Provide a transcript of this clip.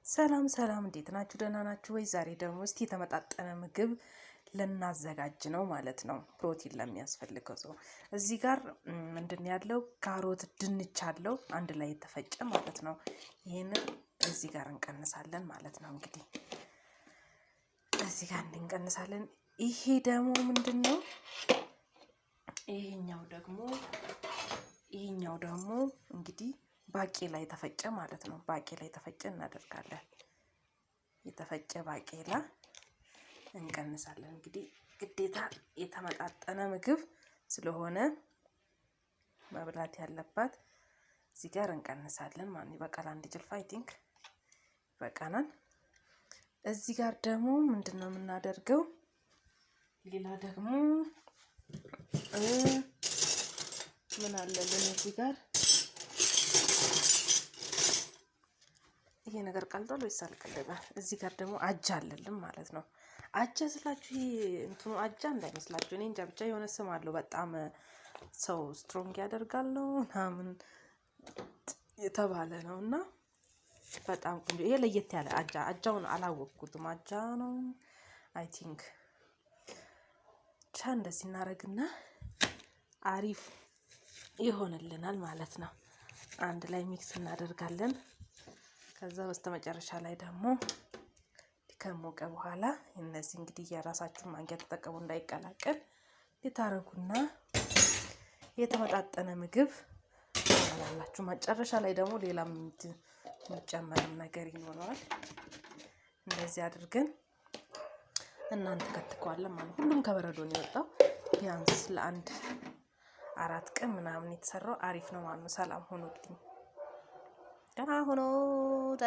ሰላም ሰላም፣ እንዴት ናችሁ? ደህና ናችሁ ወይ? ዛሬ ደግሞ እስቲ የተመጣጠነ ምግብ ልናዘጋጅ ነው ማለት ነው። ፕሮቲን ለሚያስፈልገው ሰው እዚህ ጋር ምንድን ያለው ካሮት፣ ድንች አለው አንድ ላይ የተፈጨ ማለት ነው። ይህንን እዚህ ጋር እንቀንሳለን ማለት ነው። እንግዲህ እዚህ ጋር እንቀንሳለን። ይሄ ደግሞ ምንድን ነው? ይሄኛው ደግሞ እንግዲህ ባቄላ የተፈጨ ማለት ነው። ባቄላ የተፈጨ እናደርጋለን። የተፈጨ ባቄላ እንቀንሳለን። እንግዲህ ግዴታ የተመጣጠነ ምግብ ስለሆነ መብላት ያለባት እዚህ ጋር እንቀንሳለን ማለት ነው። ይበቃል። አንድ ጭልፋ I think ይበቃናል። እዚህ ጋር ደግሞ ምንድን ነው የምናደርገው? ሌላ ደግሞ ምን አለልን እዚህ ጋር? ይሄ ነገር ቀልጧል ወይስ አልቀለጠም? እዚህ ጋር ደግሞ አጃ አለልን ማለት ነው። አጃ ስላችሁ ይሄ እንትኑ አጃ እንዳይመስላችሁ። እኔ እንጃ ብቻ የሆነ ስም አለው። በጣም ሰው strong ያደርጋል ነው ምናምን የተባለ ነው እና በጣም ቆንጆ። ይሄ ለየት ያለ አጃ፣ አጃውን አላወቅኩትም። አጃ ነው I think። ብቻ እንደዚህ እናደርግና አሪፍ ይሆንልናል ማለት ነው። አንድ ላይ mix እናደርጋለን። ከዛ በስተመጨረሻ ላይ ደግሞ ከሞቀ በኋላ እነዚህ እንግዲህ የራሳችሁን ማንኪያ ተጠቀሙ እንዳይቀላቀል የታረጉና የተመጣጠነ ምግብ ትበላላችሁ። መጨረሻ ላይ ደግሞ ሌላ የሚጨመርም ነገር ይኖረዋል። እንደዚህ አድርገን እናንተ ከትከዋለን ማለት ሁሉም ከበረዶ ነው የወጣው። ቢያንስ ለአንድ 4 ቀን ምናምን የተሰራው አሪፍ ነው ማለት ነው። ሰላም ሆኖልኝ ደህና ሆኖ ደህና።